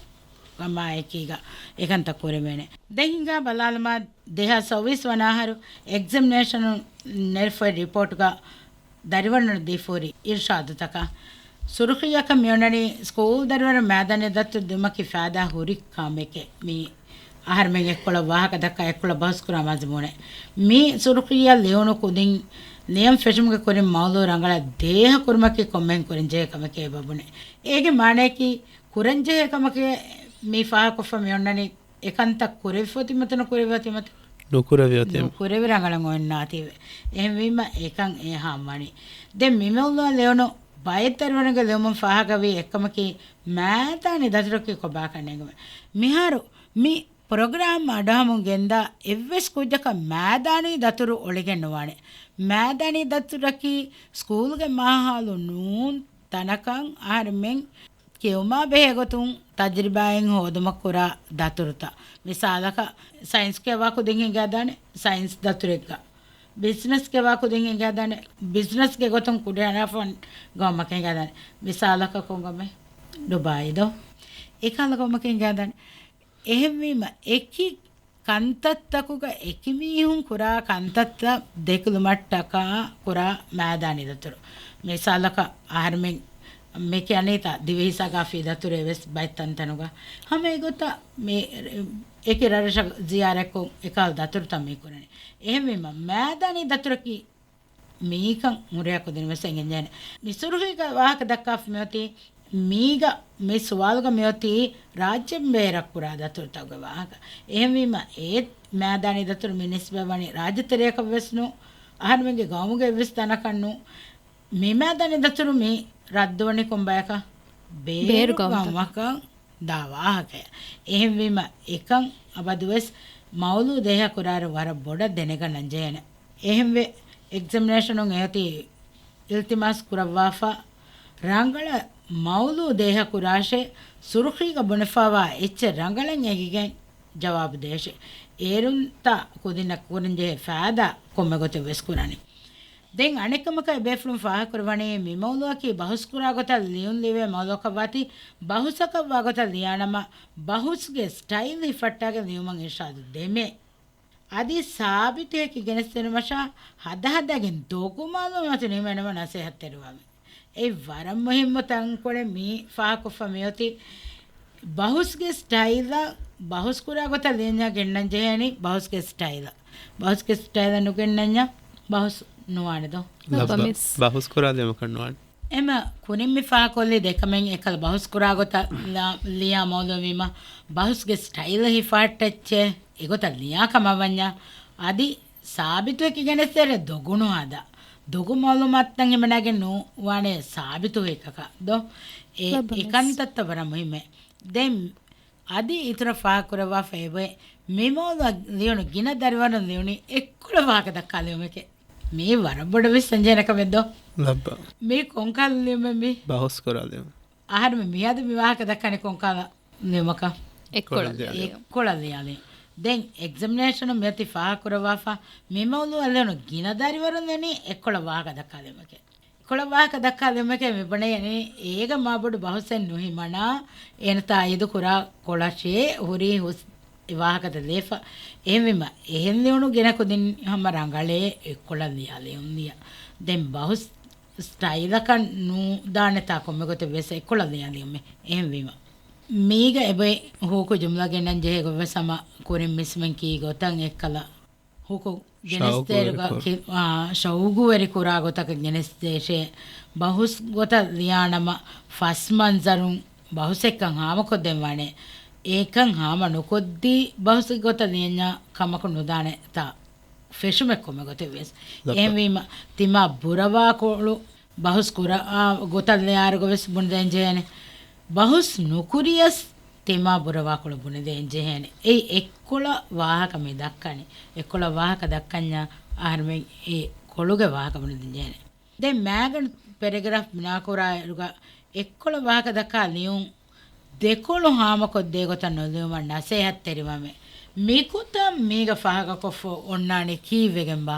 ކަމާއެކީގަ އެކަންތައް ކުރެވޭނެ. ދެން ހިނގާ ބަލާލަމާ، ދެހާސް ސައުވީސް ވަނަ އަހަރު އެގްޒަމިނޭޝަނުން ނެރެފައި ރިޕޯޓްގަ ދަރިވަރުންނަށް ދީފަ ހުރި އިރުޝާދުތަކަށް ސުރުޚީއަކަށް މިއޮންނަނީ ސްކޫލް ދަރިވަރުން މައިދާނީ ދަތުރު ދިނުމަކީ ފައިދާ ހުރި ކަމެކޭ. މި އަހަރުމެން އެއްކޮޅަށް ވާހަކަ ދައްކާ އެއްކޮޅަށް ބަހުސްކުރާ މަޒުމޫނެއް. މި ސުރުޚީއަށް ލިޔުނު ކުދިން ލިޔަން ފެށުމުގެ ކުރިން މައުޟޫ ރަނގަޅަށް ދޭހަ ކުރުމަކީ ކޮންމެހެން ކުރަންޖެހޭ ކަމެކޭ އެބަ ބުނޭ. އޭގެ މާނައަކީ ކުރަންޖެހޭ ކަމަކޭ މި ފާހަގަކޮށްފަ މިއޮންނަނީ އެކަންތައް ކުރެވިފަ އޮތީމަތަ ނުކުރެވި އޮތީމަތަ؟ ނުކުރެވި އޮތީމަ. ނުކުރެވި ރަނގަޅަށް އޮންނާތީވެ. އެހެންވީމަ އެކަން އެހާ ވަނީ. ދެން މި މައުޟޫއަށް ލިޔުނު ބައެއް ދަރިވަރުންގެ ލިޔުމުން ފާހަގަވީ އެއްކަމަކީ މައިދާނީ ދަތުރަކީ ކޮބާކަން ނޭނގުމެއް. މިހާރު މި ޕްރޮގްރާމް އަޑުއަހަމުން ގެންދާ އެއްވެސް ކުއްޖަކަށް މައިދާނީ ދަތުރު އޮޅިގެން ނުވާނެ. މައިދާނީ ދަތުރަކީ ސްކޫލްގެ މާހައުލު ނޫން ތަނަކަށް އަހަރުމެން ކިޔުމާ ބެހޭ ގޮތުން ތަޖްރިބާއިން ހޯދުމަށް ކުރާ ދަތުރުތައް. މިސާލަކަށް، ސައިންސް ކިޔަވާ ކުދިން ހިނގާދާނެ ސައިންސް ދަތުރެއްގަ. ބިޒްނަސް ކިޔަވާ ކުދިން ހިނގާދާނެ، ބިޒްނަސްގެ ގޮތުން ކުޑައިނާފަން ގައުމަކަށް ހިނގާދާނެ. މިސާލަކަށް ކޮން ގަމެއް؟ ޑުބާއީ ދޯ؟ އެކަހަލަ ގައުމަކަށް ހިނގާދާނެ. އެހެންވީމަ، އެކި ކަންތައްތަކުގަ އެކި މީހުން ކުރާ ކަންތައްތައް ދެކިލުމަށްޓަކާ ކުރާ މައިދާނީ ދަތުރު. މިސާލަކަށް އަހަރުމެން މި ކިޔަނީތާ ދިވެހި ސަގާފީ ދަތުރޭ ވެސް ބައެއް ތަންތަނުގަ. ހަމަ އެގޮތަށް މި އެކި ރަށްރަށަށް ޒިޔާރަތްކޮށް އެކަހަލަ ދަތުރުތައް މި ކުރަނީ. އެހެންވީމަ މައިދާނީ ދަތުރަކީ މީކަން ހުރިހާ ކުދިން ވެސް އެނގެންޖެހޭނެ. މި ސުރުޚީގަ ވާހަކަ ދައްކާފަ މިއޮތީ މީގަ މި ސުވާލުގަ މިއޮތީ ރާއްޖެ ބޭރަށް ކުރާ ދަތުރުތަކުގެ ވާހަކަ. އެހެންވީމަ އެ މައިދާނީ ދަތުރު މި ނިސްބަތް ވަނީ ރާއްޖެ ތެރެއަކަށް ވެސް ނޫން، އަހަރުމެންގެ ގައުމުގެ އެއްވެސް ތަނަކަށް ނޫން. މި މައިދާނީ ދަތުރު މި ރައްދުވަނީ ކޮންބަޔަކަށް؟ ބޭރު ބޭރު ގައުމުތަކަށް. ގައުމަކަށް ދާ ވާހަކައެއް. އެހެންވީމަ އެކަން އަބަދުވެސް މައުޟޫ ދޭހަ ކުރާއިރު ވަރަށް ބޮޑަށް ދެނެގަންނަން ޖެހޭނެ. އެހެންވެ، އެގްޒަމިނޭޝަނުން އެއޮތީ އިލްތިމާސް ކުރައްވާފަ، ރަނގަޅަށް މައުޟޫ ދޭހަ ކުރާށޭ، ސުރުޚީގަ ބުނެފަވާ އެއްޗެއް ރަނގަޅަށް އެނގިގެން ޖަވާބު ދޭށޭ. އޭރުންތާ ކުދިންނަށް ކުރަންޖެހޭ ފައިދާ ކޮންމެ ގޮތެއް ވެސް ކުރަނީ. ދެން އަނެއްކަމަކަށް ބޭފުޅުން ފާހަގަކުރައްވަނީ މި މައުޟޫއަކީ ބަހުސްކުރާ ގޮތަށް ލިޔުން ލިޔެވޭ މައުޟޫއަކަށްވާތީ، ބަހުސަކަށްވާ ގޮތަށް ލިޔާނަމަ، ބަހުސްގެ ސްޓައިލް ހިފަހައްޓާގެން ލިޔުމަށް އިރްޝާދު ދެމޭ. އަދި ސާބިތު ހެކި ގެނެސްދިނުމަށާ ހަދަހަދާގެން ދޮގު މައުލޫމާތު ނިމެނުމަށް ނަސޭހަތްތެރިވާމެ. އެއީ ވަރަށް މުހިއްމު ތަންކޮޅެއް މި ފާހަގަކޮށްފަ މިއޮތީ. ބަހުސްގެ ސްޓައިލަށް ބަހުސްކުރާ ގޮތަށް ލިޔަންޏާ ގެންނަން ޖެހޭނީ ބަހުސްގެ ސްޓައިލަށް. ބަހުސްގެ ސްޓައިލަށް ނުގެންނަންޏާ ބަހުސް ނުވާނެ ދޯ؟ ލައްބަ. ލައްބަ މިސް. ބަހުސްކުރާ ލިޔުމަކަށް ނުވާނެ. އެމަ ކުރިން މި ފާހަގަކޮށްލީ ދެކަމެއް އެކަލަ ބަހުސްކުރާ ގޮތަށް ލާ-، ލިޔާ މައުލޫމީމަ ބަހުސްގެ ސްޓައިލް ހިފަހައްޓައްޗޭ އެގޮތަށް ލިޔާ ކަމަށް ވަންޏާ އަދި ސާބިތު ހެކި ގެނެސްދޭރޭ ދޮގު ނުހަދާ. ދޮގު މައުލޫމާތުތައް ހިމަނާގެން ނުވާނެ ސާބިތު ހެކަކަށް ދޯ؟ އެ، ލައްބަ މިސް. އެކަންތައްތައް ވަރަށް މުހިއްމޭ. ދެން އަދި އިތުރަށް ފާހަގަކުރައްވާފަ އެބައޮތް މި މައުޟޫއަށް ލިޔުނު ގިނަ ދަރިވަރުން ލިޔުނީ އެއްކޮޅަށް ވާހަކަ ދައްކާ ލިޔުމެކޭ. މީ ވަރަށް ބޮޑަށް ވިސްނަންޖެހޭނެ ކަމެއް ދޯ؟ ލައްބަ. މީ ކޮންކަހަލަ ލިޔުމެއް މީ؟ ބަހުސްކުރާ ލިޔުން. އަހަރުމެން މިއަދު މި ވާހަކަ ދައްކަނީ ކޮންކަހަލަ ލިޔުމަކަށް؟ އެއްކޮޅަށް ލިޔުން. އެއްކޮޅަށް ލިޔާ ލިޔުން. ދެން އެގްޒަމިނޭޝަނުން މިއޮތީ ފާހަގަކުރައްވާފަ މި މައުޟޫއަށް ލިޔުނު ގިނަ ދަރިވަރުން ލިޔުނީ އެއްކޮޅަށް ވާހަކަ ދައްކާލުމެކޭ. އެއްކޮޅަށް ވާހަކަ ދައްކާލުމެކޭ މި ބުނެޔަނީ އޭގަ މާ ބޮޑު ބަހުސެއް ނުހިމަނާ، އޭނަ ތާއީދު ކުރާ ކޮޅަށޭ ހުރީ ހުސް ވާހަކަތައް ލިޔެފަ. އެހެންވީމަ، އެހެން ލިޔުނު ގިނަ ކުދިން ހަމަ ރަނގަޅޭ އެއްކޮޅަށް ލިޔާ ލިޔުން ލިޔާ. ދެން ބަހުސް ސްޓައިލަކަށް ނޫދާނެތާ ކޮންމެ ގޮތެއް ވެސް އެއްކޮޅަށް ލިޔާ ލިޔުމެއް. އެހެންވީމަ، މީގަ އެބައި ހޫކު ޖުމްލަ ގެންނަން ޖެހޭ ގޮތް ވެސް ހަމަ ކުރިން މިސްމެން ކީ ގޮތަށް އެއްކަލަ ހޫކު ގެނެސްދޭރުގަ ޝައުގުވެރި ކުރ- ކި-، އާ، ޝައުގުވެރި ކުރާ ގޮތަކަށް ގެނެސްދޭށޭ. ބަހުސް ގޮތަށް ލިޔާނަމަ ފަސް މަންޒަރުން ބަހުސެއްކަން ހާމަކޮށްދެން ވާނެ. އެކަން ހާމަ ނުކޮށްދީ ބަހުސް ގޮތަށް ލިޔަންޏާ ކަމަކު ނުދާނެ ތާ ފެށުމެއް ކޮންމެ ގޮތެއް ވެސް. ލައްބަ. އެހެންވީމަ، ތިމާ ބުރަވާކޮޅު ބަހުސް ކުރާ ގޮތަށް ލިޔާއިރުގަ ވެސް ބުނެދޭން ޖެހޭނެ. ބަހުސް ނުކުރިޔަސް ތިމާ ބުރަވާކޮޅު ބުނެދޭން ޖެހޭނެ. އެއީ އެއްކޮޅަށް ވާހަކަ މި ދައްކަނީ. އެއްކޮޅަށް ވާހަކަ ދައްކަންޏާ އަހަރުމެން އެ ކޮޅުގެ ވާހަކަ ބުނެދޭން ޖެހޭނެ. ދެން މައިގަނޑު ޕެރެގްރާފް ބިނާކުރާއިރުގަ އެއްކޮޅަށް ވާހަކަ ދައްކާ ލިޔުން ދެކޮޅު ހާމަކޮށްދޭ ގޮތަށް ނުލިޔުމަށް ނަސޭހަތްތެރިވަމެ. މިގޮތަށް މީގަ ފާހަގަކޮށްފަ އޮންނާނީ ކީއްވެގެންބާ؟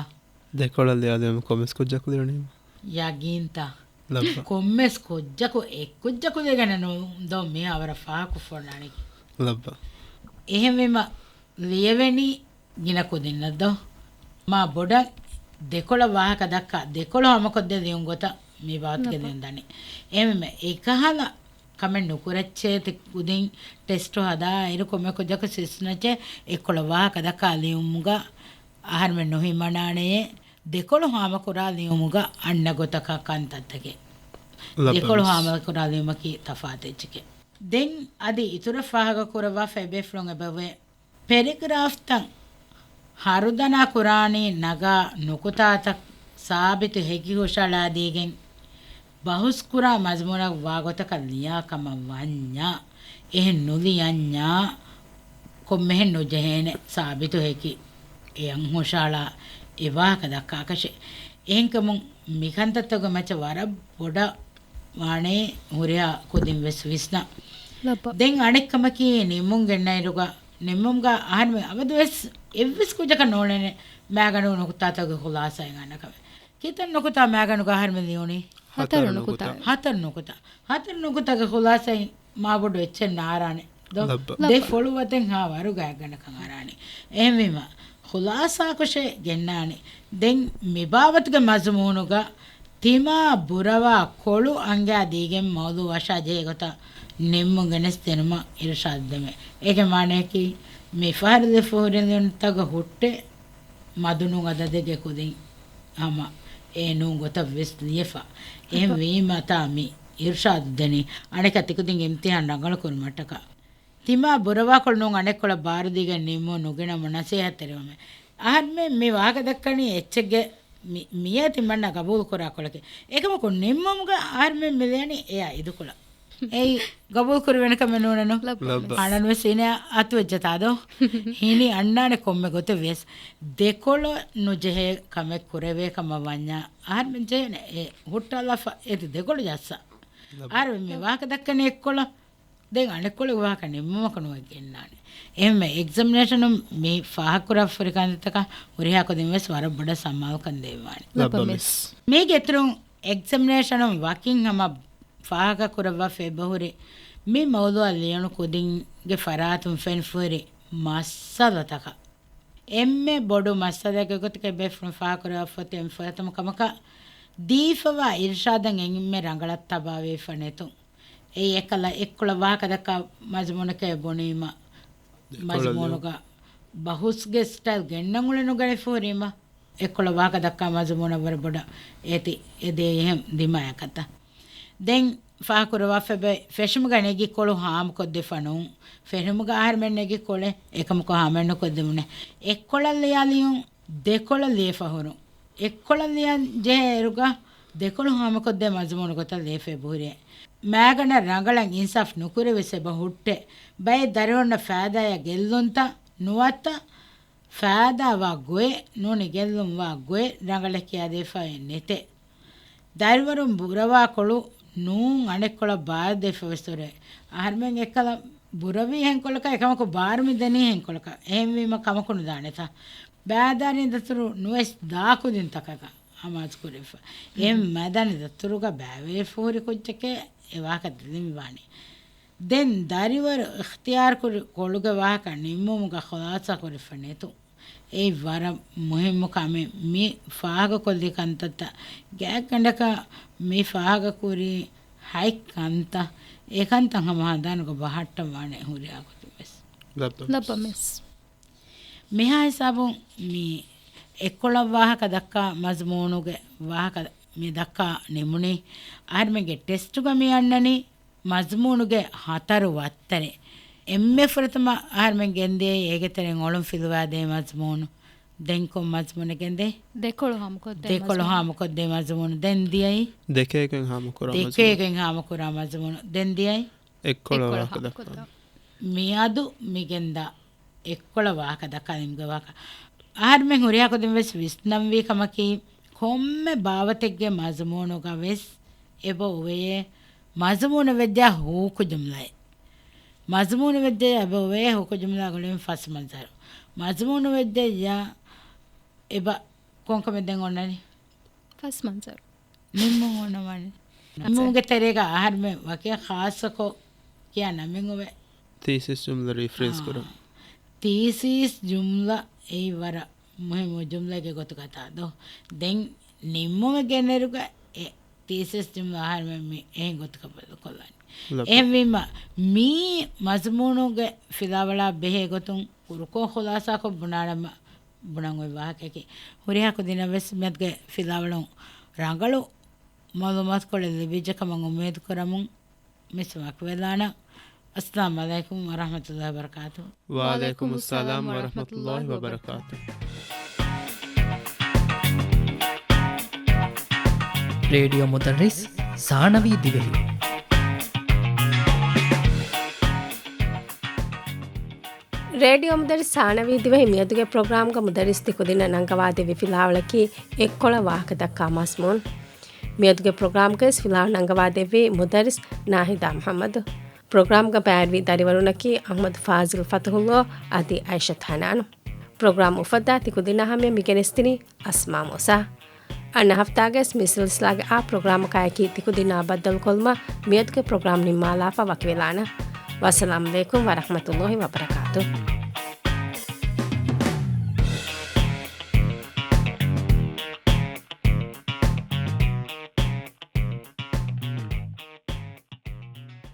ދެކޮޅަށް ލިޔާލިޔުމަށް ކޮންމެސް ކުއްޖަކު ލިޔުނީމަ. ޔަގީންތަ؟ ލައްބަ. ކޮންމެސް ކުއްޖަކު އެއްކުއްޖަކު ލިޔެގެނެއް ނޫން ދޯ މި އަވަރަށް ފާހަގަކޮށްފަ އޮންނާނީ. ލައްބަ. އެހެންވީމަ ލިޔެވެނީ ގިނަ ކުދިންނަށް ދޯ؟ މާ ބޮޑަށް ދެކޮޅަށް ވާހަކަ ދައްކާ، ދެކޮޅު ހާމަކޮށްދޭ ލިޔުން ގޮތަށް މި ބާވަތުގެ ލިޔުން ދަނީ. އެހެންވީމަ އެކަހަލަ ކަމެއް ނުކުރައްޗޭ ތި ކުދިން ޓެސްޓު ހަދާ އިރު ކޮންމެ ކުއްޖަކު ސިސްނަޗޭ އެއްކޮޅަށް ވާހަކަ ދައްކާ ލިޔުމުގަ އަހަރުމެން ނުހިމަނާނެޔޭ، ދެކޮޅު ހާމަކުރާ ލިޔުމުގަ އަންނަ ގޮތަކަށް ކަންތައްތަކެއް. ލައްބަ ދެކޮޅު ވެސް. ހާމަކުރާ ލިޔުމަކީ ތަފާތެއްޗެކޭ. ދެން އަދި އިތުރަށް ފާހަގަކުރައްވާފަ އެބޭފުޅުން އެބަވޭ. ޕެރެގްރާފްތައް ހަރުދަނާ ކުރާނީ ނަގާ ނުކުތާތައް ސާބިތު ހެކި ހުށަހަޅާދީގެން، ބަހުސްކުރާ މަޒުމޫނަށް ވާގޮތަކަށް ލިޔާ ކަމަށް ވަންޏާ، އެހެން ނުލިޔަންޏާ ކޮންމެހެން ނުޖެހޭނެ ސާބިތު ހެކި އެއަށް ހުށަހަޅާ އެ ވާހަކަ ދައްކާކަށެއް. އެހެންކަމުން މިކަންތައްތަކުގެ މައްޗަށް ވަރަށް ބޮޑަށް ވާނެ ހުރިހާ ކުދިން ވެސް ވިސްނާ. ލައްބަ. ދެން އަނެއްކަމަކީ ނިންމުން ގެންނައިރުގަ، ނިންމުމުގަ އަހަރުމެން އަބަދުވެސް އެއްވެސް ކުއްޖަކަށް ނޯޅޭނެ މައިގަނޑު ނުކުތާތަކުގެ ޚުލާސާއެއް އަންނަ ކަމެއް. ކިތަން ނުކުތާ މައިގަނޑުގަ އަހަރުމެން ލިޔުނީ؟ ހަތަރު ހަތަރު ނުކުތާ. ނުކުތާ. ހަތަރު ނުކުތާ. ހަތަރު ނުކުތާގެ ޚުލާސާއިން މާބޮޑު އެއްޗެއް ނާރާނެ. ދޯ؟ ލައްބަ. ދެ ލައްބަ. ފޮޅު ވަތެއް ހާ ވަރުގައި ގަނޑަކަށް އަރާނެ. އެހެންވީމަ، ޚުލާސާކޮށެއް ގެންނާނެ. ދެން މިބާވަތުގެ މަޒުމޫނުގަ ތިމާ ބުރަވާ ކޮޅު އަންގާ ދީގެން މައުޟޫ ވަށާ ޖެހޭ ގޮތަށް ނިންމުން ގެނެސްދިނުމަށް އިރުޝާދު ދެމެ. އޭގެ މާނަޔަކީ، މި ފަހަރު ލިޔެފަ ހުރި ލިޔުންތަކުގަ ހުއްޓެ މަދުނޫން އަދަދެއްގެ ކުދިން ހަމަ އެ ނޫން ގޮތަށް ވެސް ލިޔެފަ. އެހެން ވީމަތާ މި އިރުޝާދު ދެނީ. އަނެއްކާ ތިކުދިން އިމްތިހާން ރަނގަޅު ކުރުމަށްޓަކާ. ތިމާ ބުރަވާކޮޅު ނޫން އަނެއްކޮޅަށް ބާރުދީގެން ނިންމުން ނުގެނަމުން ނަސޭހަތްތެރިވަމެ. އަހަރުމެން މި ވާހަކަ ދައްކަނީ އެއްޗެއްގެ މި-، މިއޭ ތިމަންނަ ގަބޫލު ކުރާ ކޮޅެކޭ. އެކަމަކު ނިންމުމުގަ އަހަރުމެން މިލޭނީ އެއާ އިދުކޮޅަށް. އެއީ ގަބޫލު ކުރެވޭނެ ކަމެއް ނޫނެއްނު. ލައްބަ. އަޅަން ވެސް ހިނި އަތުވެއްޖަތާ ދޯ؟ ހިނި އަންނާނެ ކޮންމެ ގޮތެއް ވިޔަސް. ދެކޮޅަށް ނުޖެހޭ ކަމެއް ކުރެވޭ ކަމަށް ވަންޏާ އަހަރުމެން ޖެހޭނެ އެ ހުއްޓާލާފަ އެތި ދެކޮޅު ޖައްސާ. ލައްބަ. އަހަރުމެން މި ވާހަކަ ދައްކަނީ އެއްކޮޅަށް. ދެން އަނެއްކޮޅެއް ވާހަކަ ނިންމުމަކު ނުވެ ގެންނާނެ. އެހެންވެ، އެގްޒަމިނޭޝަނުން މި ފާހަގަކުރާފަ ހުރި ކަންތައްތަކަށް ހުރިހާ ކުދިން ވެސް ވަރަށް ބޮޑަށް ސަމާލުކަން ދޭންވާނެ. ލައްބަ މިސް. މީގެ އިތުރުން އެގްޒަމިނޭޝަނުން ވަކިން ހަމަ ފާހަގަކުރައްވާފަ އެބަހުރި މި މައުޟޫއަށް ލިޔުނު ކުދިންގެ ފަރާތުން ފެނިފަހުރި މައްސަލަތަކަށް. އެންމެ ބޮޑު މައްސަލައެއްގެ ގޮތުގައި ބޭފުޅުން ފާހަގަކުރައްވާފަ އޮތީ އެންމެ ފުރަތަމަ ކަމަކަށް ދީފަވާ އިރުޝާދަށް އެންމެ ރަނގަޅަށް ތަބާވެފަ ނެތުން. އެއީ އެކަލަ އެއްކޮޅަށް ވާހަކަ ދައްކާ މަޒުމޫނެކޭ ބުނީމަ، އެއްކޮޅަށް މަޒުމޫނުގަ ބަހުސްގެ ސްޓައިލް ގެންނަން އުޅެނު ގަނެފަ ހުރީމަ، އެއްކޮޅަށް ވާހަކަ ދައްކާ މަޒުމޫނަށް ވަރަށް ބޮޑަށް އޭތި އެދޭ އެހެން ދިމާޔަކަށްތަ. ދެން ފާހަގަކުރައްވާފައި ފެށުމުގަ ނެގި ކޮޅު ހާމަކޮށްދެފަ ނޫން. ފެށުމުގަ އަހަރުމެން ނެގި ކޮޅެއް އެކަމަކު ހާމައެއް ނުކޮށްދެމުނެ. އެއްކޮޅަށް ލިޔާލިޔުން ދެކޮޅަށް ލިޔެފަ ހުރުން. އެއްކޮޅަށް ލިޔަން ޖެހޭ އިރުގަ ދެކޮޅު ހާމަކޮށްދޭ މަޒުމޫނު ގޮތަށް ލިޔެފަ އެބަހުރި. މައިގަނޑަށް ރަނގަޅަށް އިންސާފް ނުކުރެވިސް އެބަ ހުއްޓެ. ބައެއް ދަރިވަރުންނަށް ފައިދާއަށް ގެއްލުންތަ ނުވަތަ ފައިދާވާ ގޮތް ނޫނީ ގެއްލުންވާ ގޮތް ރަނގަޅަށް ކިޔާދީފައެއް ނެތޭ. ދަރިވަރުން ބުރަވާކޮޅު ނޫން އަނެއްކޮޅަށް ބާރުދީފަ ވެސް ހުރޭ. އަހަރުމެން އެއްކަލަ ބުރަވީ ހެންކޮޅަކަށް އެކަމަކު ބާރު މި ދެނީ ހެންކޮޅަކަށް. އެހެންވީމަ ކަމަކު ނުދާނެތަ؟ ބައި ދާނީ ދަތުރު ނުވެސް ދާ ކުދިންތަކަކަށް އަމާޒު ކުރެވިފަ. އެހެން މަ ދާނީ ދަތުރުގަ ބައިވެރިފަ ހުރި ކުއްޖެކޭ އެ ވާހަކަ ދެމިވާނީ. ދެން ދަރިވަރު އިޚްތިޔާރު ކުރި ކޮޅުގެ ވާހަކަ ނިންމުމުގަ ޚުލާސާ ކުރެވިފަ ނެތު. އެއީ ވަރަށް މުހިއްމު ކަމެއް. މި ފާހަގަކޮށްލި ކަންތައްތައް ގާތްގަނޑަކަށް މި ފާހަގަކުރި ހަތް ކަންތައް، އެ ކަންތައް ހަމަ ހަނދާނުގަ ބަހައްޓަން ވާނެ ހުރިހާ ގޮތެއް ވެސް. ލައްބަ މިސް. ލައްބަ މިސް. މިހާ ހިސާބުން މި އެއްކޮޅަށް ވާހަކަ ދައްކާ މަޒުމޫނުގެ ވާހަކަ މި ދައްކާ ނިމުނީ. އަހަރެމެންގެ ޓެސްޓުގަ މި އަންނަނީ މަޒުމޫނުގެ ހަތަރު ވައްތަރެއް. އެންމެ ފުރަތަމަ އަހަރެމެން ގެންދިޔައީ އޭގެ ތެރެއިން އޮޅުން ފިލުވާދޭ މަޒުމޫނު. ދެން ކޮން މަޒުމޫނެއް ގެންދޭ؟ ދެކޮޅު ހާމަކޮށްދޭ ދެކޮޅު މަޒުމޫނު. ހާމަކޮށްދޭ މަޒުމޫނު. ދެން ދިޔައީ؟ ދެކޭގެން ހާމަކުރާ މަޒުމޫނު. ދެކޭގެން ހާމަކުރާ މަޒުމޫނު. ދެން ދިޔައީ؟ އެއްކޮޅަށް އެއްކޮޅަށް ވާހަކަ ހާމަކޮށްދާ. ދައްކާ. މިއަދު މިގެންދާ އެއްކޮޅަށް ވާހަކަ ދައްކާ ނިމުގެ ވާހަކަ. އަހަރެމެން ހުރިހާ ކުދިން ވެސް ވިސްނަންވީ ކަމަކީ، ކޮންމެ ބާވަތެއްގެ މަޒުމޫނުގަ ވެސް އެބަ އޮވެޔޭ މަޒުމޫނު ވެއްޖާ ހޫކު ޖުމްލައެއް. މަޒުމޫނު ވެއްޖެއްޔާ އެބަ އޮވޭ ހޫކު ޖުމްލާ ގުޅިގެން ފަސް މަންޒަރު. މަޒުމޫނު ވެއްޖެއްޔާ އެބަ ކޮންކަމެއް ދެން އޮންނަނީ؟ ފަސް މަންޒަރު. ނިންމުން އޮންނަވާނެ. ނިންމުމުގެ ތެރޭގަ އަހަރެމެން ވަކި ޚާއްޞަކޮށް ކިޔާ ނަމެއް އޮވޭ. ތީސިސް ޖުމްލަ ރީފްރޭސް އާ. ކުރުން. ތީސިސް ޖުމްލަ އެއީ ވަރަށް މުހިއްމު ޖުމްލައެއްގެ ގޮތުގަ ތާ ދޯ. ދެން ނިންމުމެއް ގެނެރުގަ އެ ތީސިސް ޖުމްލަ އަހަރެމެން މި އެހެން ގޮތަކަށް ބަދަލުކޮށްލާނީ. ލައްބަ. އެހެންވީމަ، މީ މަޒުމޫނުގެ ފިލާވަޅާ ބެހޭ ގޮތުން ކުރުކޮށް ޚުލާސާކޮށް ބުނާނަމަ، ބުނަން އޮތް ވާހަކައަކީ، ހުރިހާ ކުދިންނަށް ވެސް މިއަދުގެ ފިލާވަޅުން ރަނގަޅު މަޢުލޫމާތުކޮޅެއް ލިބިއްޖެ ކަމަށް އުއްމީދު ކުރަމުން މިސް ވަކިވެލާނަން. އައްސަލާމު ޢަލައިކުމް ވަރަޙްމަތުﷲި ވަބަރަކާތުހު. ވަޢަލައިކުމުއްސަލާމް ވަރަޙްމަތުﷲި ވަބަރަކާތުހު. ރޭޑިއޯ މުދައްރިސް ސާނަވީ ދިވެހި. ރޭޑިއޯ މުދައްރިސް ސާނަވީ ދިވެހި މިއަދުގެ ޕްރޮގްރާމްގަ މުދައްރިސް ތިކުދިންނަށް ނަންގަވާދެއްވި ފިލާވަޅަކީ އެއްކޮޅަށް ވާހަކަ ދައްކާ މަޒްމޫން. މިއަދުގެ ޕްރޮގްރާމްގަވެސް ފިލާވަޅު ނަންގަވާދެއްވީ މުދައްރިސް ނާހިދާ މުޙައްމަދު. ޕްރޮގްރާމްގަ ބައިވެރިވި ދަރިވަރުންނަކީ އަޙްމަދު ފާޒިލް ފަތުޙުﷲ އަދި އައިޝަތު ޙަނާނު. ޕްރޮގްރާމް އުފައްދާ ތިކުދިންނާ ހަމަޔަށް މިގެނެސްދިނީ އަސްމާ މޫސާ. އަންނަ ހަފްތާގަވެސް މި ސިލްސިލާގެ އާ ޕްރޮގްރާމަކާއެކީ ތިކުދިންނާ ބައްދަލުކޮށްލުމަށް މިއަދުގެ ޕްރޮގްރާމް ނިންމާލާފަ ވަކިވެލާނަން. ވައްސަލާމް ޢަލައިކުމް ވަރަޙްމަތުﷲި ވަބަރަކާތުހު.